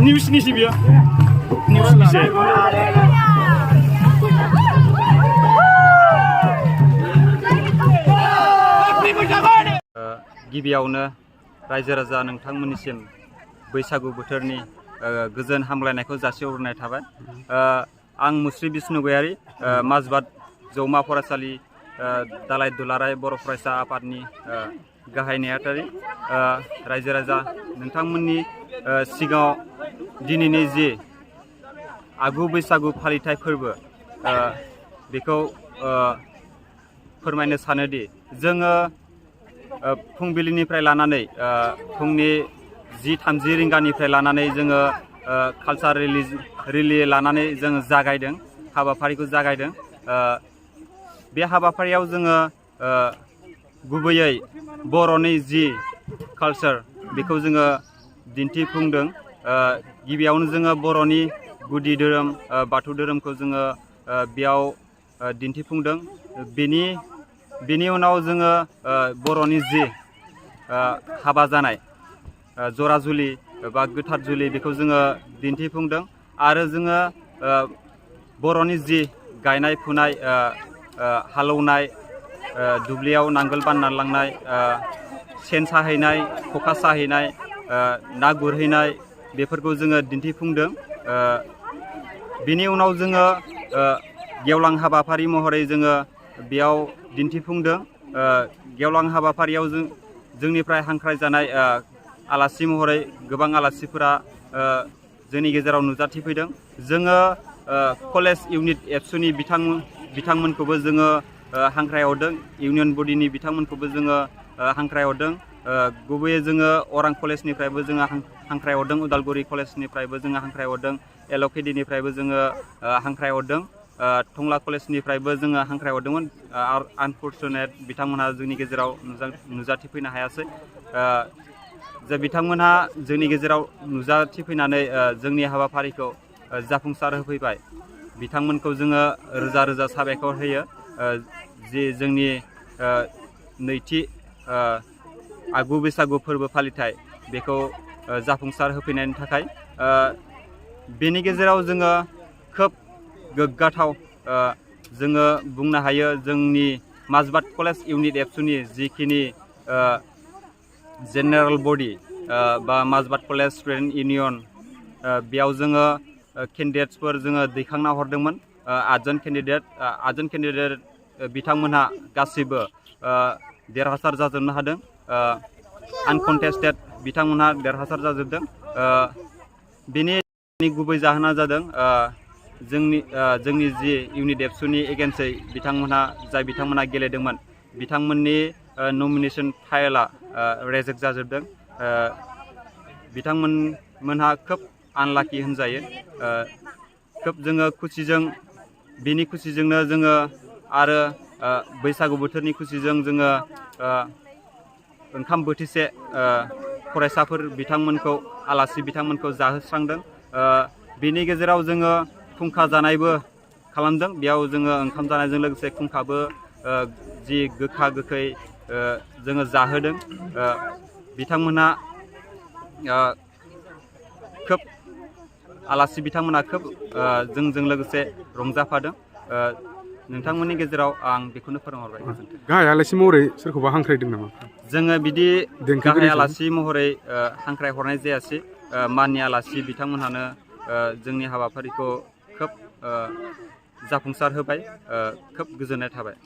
News ni sih dia. News ni sih. गिबियावनो रायजो राजा नोंथांमोननिसिम बैसागु बोथोरनि गोजोन हामलायनायखौ जासिहरनाय थाबाय। आं मुस्रि बिष्णुगयारि माजबाद जौमा फरायसालि दालाय दुलाराय बर' फरायसा आफादनि गाहाय नेहाथारि। रायजो राजा नोंथांमोननि सिगाङाव दिनैनि जि आगु बैसागु फालिथाय फोरबो बेखौ फोरमायनो सानोदि जोङो फुंबिलिनिफ्राय लानानै फुंनि 10:30 रिंगानिफ्राय लानानै जोङो कालचार रिलि लानानै जोङो जागायदों, हाबाफारिखौ जागायदों। बे हाबाफारियाव जोङो गुबैयै बर'नि जि कालचार बेखौ जोङो दिन्थिफुंदों। गिबियावनो जोङो बर'नि गुदि धोरोम बाथौ धोरोमखौ जोङो बेयाव दिन्थिफुंदों। बेनि उनाव जोङो बर'नि जि हाबा जानाय जरा जुलि बा गोथार जुलि बेखौ जोङो दिन्थिफुंदों। आरो जोङो बर'नि जि गायनाय फुनाय हालौनाय दुब्लियाव नांगोल बानना लांनाय सेन साहैनाय खखा साहैनाय ना गुरहैनाय बेफोरखौ जोङो दिन्थिफुंदों। बेनि उनाव जोङो गेवलां हाबाफारि महरै जोङो बेयाव दिन्थिफुंदों। गेवलां हाबाफारियाव जोंनिफ्राय हांख्रायजानाय आलासि महरै गोबां आलासिफोरा जोंनि गेजेराव नुजाथिफैदों। जोङो कलेज इउनिट एबसुनि बिथांमोनखौबो जोङो हांख्रायहरदों, इउनियन बडिनि बिथांमोनखौबो जोङो हांख्रायहरदों। गुबैयै जोङो अरां कलेजनिफ्रायबो जोङो हांख्रायहरदों, उदालगुरि कलेजनिफ्रायबो जोङो हांख्रायहरदों, एलकेडिनिफ्रायबो जोङो हांख्रायहरदों, टंला कलेजनिफ्रायबो जोङो हांख्रायहरदोंमोन। आनफर्चुनेट बिथांमोनहा जोंनि गेजेराव नुजाथिफैनो हायासै। जे बिथांमोनहा जोंनि गेजेराव नुजाथिफैनानै जोंनि हाबाफारिखौ जाफुंसार होफैबाय, बिथांमोनखौ जोङो रोजा रोजा साबायखर होयो। जि जोंनि नैथि आगु बैसागु फोरबो फालिथाय बेखौ जाफुंसार होफैनायनि थाखाय। बेनि गेजेराव जोङो खोब गोग्गाथाव जोङो बुंनो हायो जोंनि माजबाद कलेज इउनिट एबसुनि जिखिनि जेनेरेल बडि बा माजबाद कलेज स्टुडेन्ट इउनियन बेयाव जोङो केन्डिडेट्सफोर जोङो दैखांना हरदोंमोन। 8 जन केन्डिडेट बिथांमोनहा गासैबो देरहासार जाजोबनो हादों। आनकन्टेस्टेड बिथांमोनहा देरहासार जाजोबदों। बेनि गुबै जाहोना जादों जोंनि जि इउनिट एबसुनि एगेन्स्टै बिथांमोनहा गेलेदोंमोन, बिथांमोननि नमिनेसन फाइलआ रेजेक्ट जाजोबदों। बिथांमोनहा खोब आनलाकि होनजायो। खोब जोङो बिनि खुसिजोंनो जोङो आरो बैसागु बोथोरनि खुसिजों जोङो ओंखाम बोथिसे फरायसाफोर बिथांमोनखौ आलासि बिथांमोनखौ जाहोस्रांदों। बेनि गेजेराव जोङो खुंखा जानायबो खालामदों। बेयाव जोङो ओंखाम जानायजों लोगोसे खुंखाबो जि गोखा गोखै जोङो जाहोदों। बिथांमोनहा खोब आलासि बिथांमोनहा खोब जोंजों लोगोसे रंजाफादों। नोंथांमोननि गेजेराव आं बेखौनो फोरमायहरबाय। गाहाय आलासि महरै सोरखौबा हांख्रायदों नामा? जोङो बिदि गाहाय आलासि महरै हांख्रायहरनाय जायासै। माननि आलासि बिथांमोनहानो जोंनि हाबाफारिखौ खोब जाफुंसार होबाय। खोब गोजोननाय थाबाय।